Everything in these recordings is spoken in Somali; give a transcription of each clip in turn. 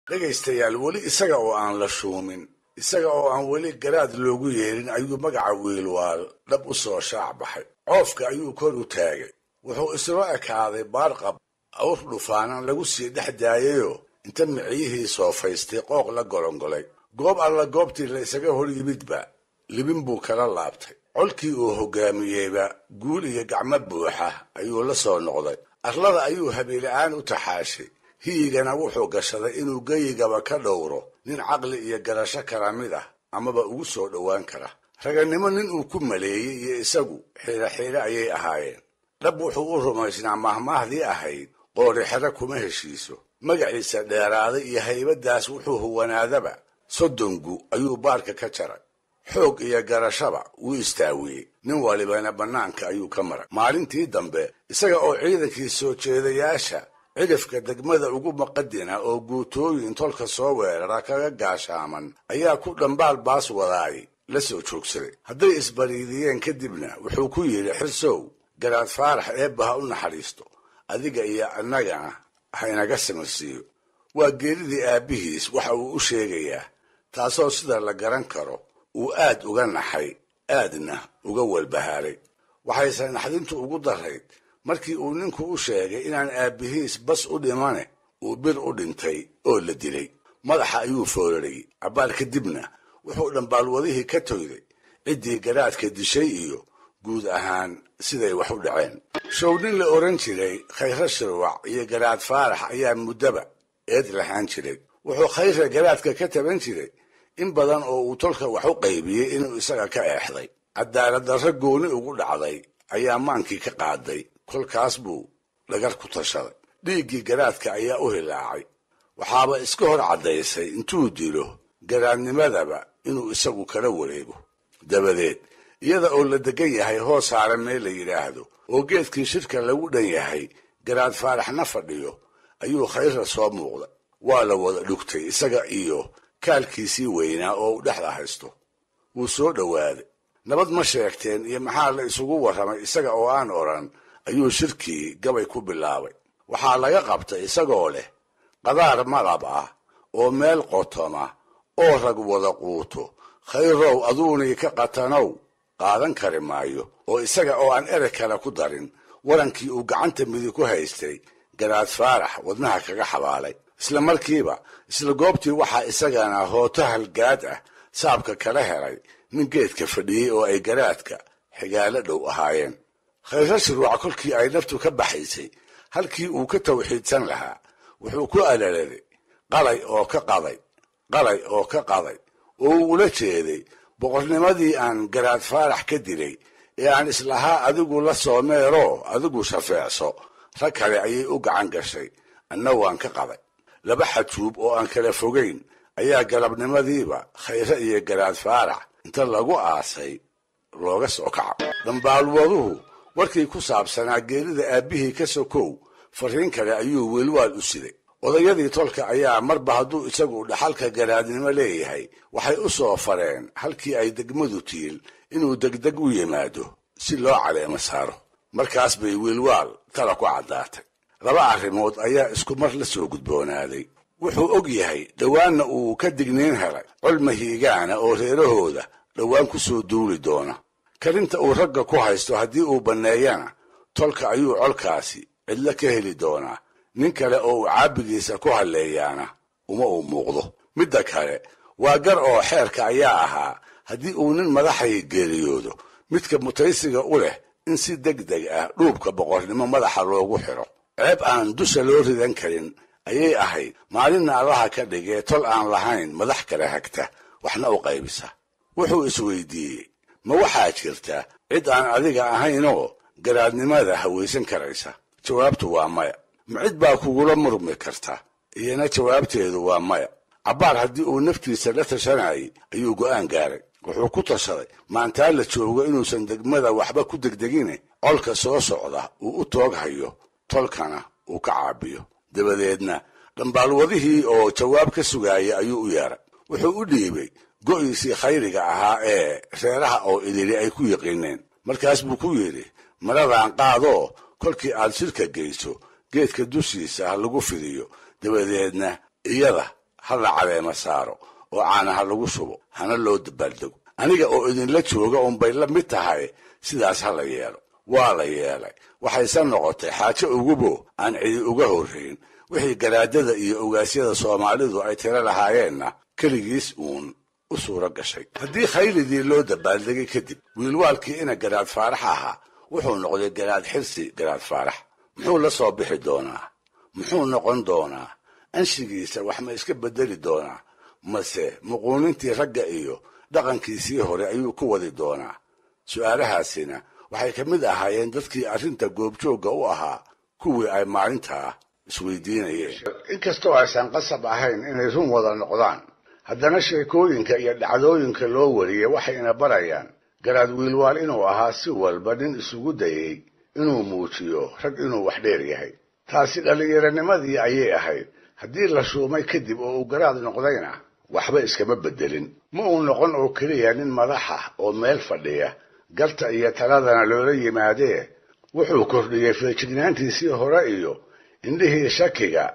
Dhegaystayaal, weli isaga oo aan la shuumin, isaga oo aan weli garaad loogu yeerin, ayuu magaca Wiilwaal dhab u soo shaac baxay. Coofka ayuu kor u taagay. Wuxuu isla ekaaday baarqab awr dhufaanan lagu sii dhex daayayoo inta miciyihii soofaystay qooq la golongolay. Goob alla goobtii la isaga hor yimidba libin buu kala laabtay. Colkii uu hoggaamiyeyba guul iyo gacmo buuxa ayuu la soo noqday. Arlada ayuu habeela'aan u taxaashay. Hiyigana wuxuu gashaday inuu geyigaba ka dhowro nin caqli iyo garasho kala mid ah amaba ugu soo dhowaan kara. Raganimo nin uu ku maleeyey iyo isagu xiiro xiire ayay ahaayeen. Dhab wuxuu u rumaysnaa mahmaahdii ahayd qoori xero kuma heshiiso. Magaciisa dheeraaday iyo haybaddaas wuxuu huwanaadaba 30 gu ayuu baarka ka jaray. Xoog iyo garashaba wuu istaawiyey, nin walibana bannaanka ayuu ka maray. Maalintii dambe isaga oo ciidankii soo jeedayaasha cidhifka degmada ugu maqadina oo guutooyin tolka soo weerara kaga gaashaaman ayaa ku dhambaal baas wadaay la soo joogsaday. Hadday isbariidiyeen kadibna wuxuu ku yidhi, Xirsow, Garaad Faarax eebba ha u naxariisto, adiga iyo annagana ha inaga samirsiiyo. Waa geeridii aabbihiis waxa uu u sheegayaa, taasoo sida la garan karo uu aad uga naxay, aadna uga walbahaaray. Waxayse naxdintu ugu darayd markii uu ninku u sheegay inaan aabbihiis bas u dhimane uu bir u dhintay oo la dilay. Madaxa ayuu foorarayey. Cabbaar kadibna wuxuu dhambaalwadihii ka toyday ciddii garaadka dishay iyo guud ahaan siday wax u dhaceen. Show nin la oran jiray Khayre Shirwac iyo Garaad Faarax ayaa muddaba eed lahaan jiray. Wuxuu Khayre garaadka ka taban jiray in badan oo uu tolka wax u qaybiyey inuu isaga ka eexday. Cadaalad darro gooni ugu dhacday ayaa maankii ka qaaday, kolkaas buu dhagar ku tashaday. Dhiiggii garaadka ayaa u hilaacay. Waxaaba iska hor caddaysay intuu dilo garaadnimadaba inuu isagu kala wareego. Dabadeed iyada oo la degan yahay hoos saaran meel la yidhaahdo oo geedkii shirka lagu dhan yahay Garaad Faaraxna fadhiyo ayuu Khayra soo muuqday. Waa la wada dhugtay isaga iyo kaalkiisii weynaa oo uu dhexda haysto. Wuu soo dhowaaday. Nabad ma sheegteen iyo maxaa la isugu warramay isaga oo aan odhan ayuu shirkii gabay ku bilaabay. Waxaa laga qabtay isagoo leh, qadaar malab ah oo meel qotoma oo rag wada quuto, Khayrow aduunii ka qatanow qaadan kari maayo. Oo isaga oo aan erey kale ku darin warankii uu gacanta midig ku haystay Garaad Faarax wadnaha kaga xabaalay. Isla markiiba isla goobtii waxaa isagana hooto halgaad ah saabka kala helay nin geedka fadhiyey oo ay garaadka xigaalo dhow ahaayeen. Khayre Shirwac kolkii ay naftu ka baxaysay, halkii uu ka tawxiidsan lahaa wuxuu ku alaladay qalay oo ka qaday, qalay oo ka qaday, oo uu ula jeeday boqornimadii aan Garaad Faarax ka dilay ee aan islahaa adigu la soo meeroo adigu shafeecso, rag kale ayay u gacan gashay, anna waan ka qaday. Laba xajuub oo aan kala fogayn ayaa galabnimadiiba Khayre iyo Garaad Faarax inta lagu aasay looga soo kaca. Dhambaalwaduhu warkii ku saabsanaa geerida aabbihii ka sokow farriin kale ayuu Wiilwaal u siday. Odayadii tolka ayaa marba hadduu isagu dhaxalka garaadnimo leeyahay waxay u soo fareen halkii ay degmadu tiil inuu degdeg u yimaado si loo caleemo saaro. Markaas bay Wiilwaal tala ku caddaatay. Laba arrimood ayaa isku mar la soo gudboonaaday. Wuxuu og yahay dhowaanna uu ka digniin helay col mahiigaana oo reerahooda dhowaan ku soo duuli doona. Karinta uu ragga ku haysto haddii uu banneeyana tolka ayuu colkaasi cidlo ka heli doonaa, nin kale oo uu caabbigiisa ku halleeyaana uma uu muuqdo. Midda kale waa gar oo xeerka ayaa ahaa haddii uu nin madaxay geeriyoodo midka mutaysiga u leh in si deg deg ah dhuubka boqornimo madaxa loogu xiro. Ceeb aan dusha loo ridan karin ayay ahayd maalinna Allaha ka dhigee tol aan lahayn madax kale hagta waxna u qaybisa. Wuxuu isweydiiyey, ma waxaa jirta cid aan adiga ahaynoo garaadnimada hawaysan karaysa? Jawaabtu waa maya. Ma cid baa kugula murmi karta? Iyana jawaabteedu waa maya. Cabbaar haddii uu naftiisa la tashanayay ayuu go'aan gaaray. Wuxuu ku tashaday maantaa la joogo inuusan degmada waxba ku degdegine colka soo socda uu u toog hayo, tolkana uu ka caabiyo. Dabadeedna dhambaalwadihii oo jawaab ka sugaaya ayuu u yeeray. Wuxuu u dhiibay go'iisii khayriga ahaa ee reeraha oo idili ay ku yiqiineen. Markaas buu ku yidhi, maradaan qaadoo kolkii aad shirka geyso geedka dushiisa ha lagu fidiyo, dabadeedna iyada ha Ha la caleema saaro oo caanaha lagu shubo, hana loo dabaaldego. Aniga oo idinla jooga unbay la mid tahay, sidaas ha la yeelo. Waa la yeelay. Waxayse noqotay xaajo ugubo aan cidi uga horrayn. Wixii garaadada iyo ogaasyada Soomaalidu ay tiro lahaayeenna keligiis uun u suuro gashay. Haddii khaylidii loo dabaaldegay kadib, Wiilwaalkii ina Garaad Faarax ahaa wuxuu noqday Garaad Xirsi Garaad Faarax. Muxuu la soo bixi doonaa? Muxuu noqon doonaa? Anshigiisa wax ma iska beddeli doonaa, mase muquunintii ragga iyo dhaqankiisii hore ayuu ku wadi doonaa? Su'aalahaasina waxay ka mid ahaayeen dadkii arrinta goobjoogga u ahaa kuwii ay maalintaa isweydiinayeen. Inkastoo aysan qasab ahayn inay run wada noqdaan, haddana sheekooyinka iyo dhacdooyinka loo wariyey waxayna barayaan Garaad Wiilwaal inuu ahaa si walba nin isugu dayey inuu muujiyo rag inuu wax dheer yahay. Taasi dhallinyaranimadii ayay ahayd. Haddii la shuumay kadib oo uu garaad noqdayna, waxba iskama beddelin. Ma uu noqon oo keliya nin madaxa oo meel fadhiya, garta iyo taladana loola yimaadee, wuxuu kordhiyey feejignaantiisii hore iyo indhihii shakiga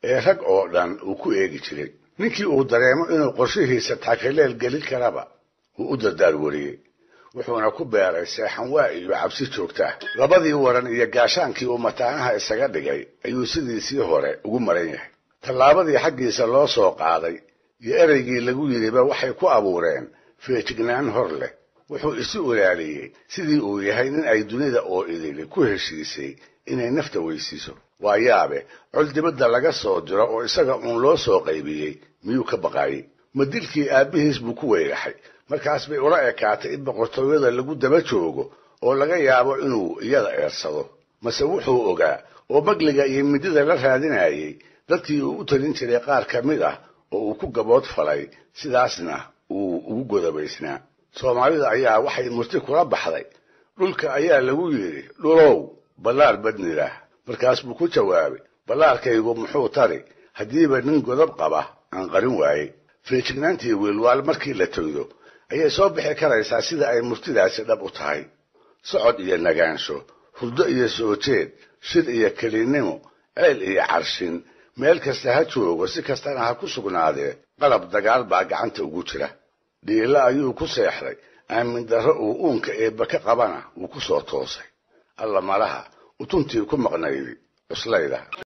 ee rag oo dhan uu ku eegi jiray. Ninkii uu dareemo inuu qorshihiisa takaleel gelin karaba wuu u dardaar wariyey, wuxuuna ku beeray seexanwaa iyo cabsi joogtaa. Labadii waran iyo gaashaankii uu mataanaha isaga dhigay ayuu sidiisii hore ugu maran yahay. Tallaabadii xaggiisa loo soo qaaday iyo ereygii lagu yidhiba waxay ku abuureen feejignaan hor leh. Wuxuu isu ilaaliyey sidii uu yahay nin ay dunida oo idili ku heshiisay inay nafta weysiiso. Waa yaabe, col dibadda laga soo diro oo isaga uun loo soo qaybiyey miyuu ka baqaayey? Ma dilkii aabbihiis buu ku weyraxay? Markaas bay ula ekaatay in boqortooyada lagu daba joogo oo laga yaabo inuu iyada eersado. Mase wuxuu ogaa oo magliga iyo midida la raadinayey dadkii uu u talin jiray qaar ka mid ah oo uu ku gabood falay, sidaasna uu ugu godobaysnaa. Soomaalida ayaa waxay murti kula baxday: dhulka ayaa lagu yidhi, "Dhulow, ballaar badnidah." Markaas buu ku jawaabay, "Ballaarkaygu muxuu tari haddiiba nin godob qaba aan qarin waayey?" Feejignaantii Wiilwaal markii la toydo ayay soo bixi karaysaa sida ay murtidaasi dhab u tahay. Socod iyo nagaansho, hurdo iyo soo jeed, shir iyo kelinnimo, ceel iyo carshin, meel kasta ha joogo, si kastana ha ku sugnaadee, qalab dagaal baa gacanta ugu jira. Dhiilo ayuu ku seexday, aamin darro uu uunka eebba ka qabana wuu ku soo toosay. Alla malaha utuntii ku maqnaydi cuslayda.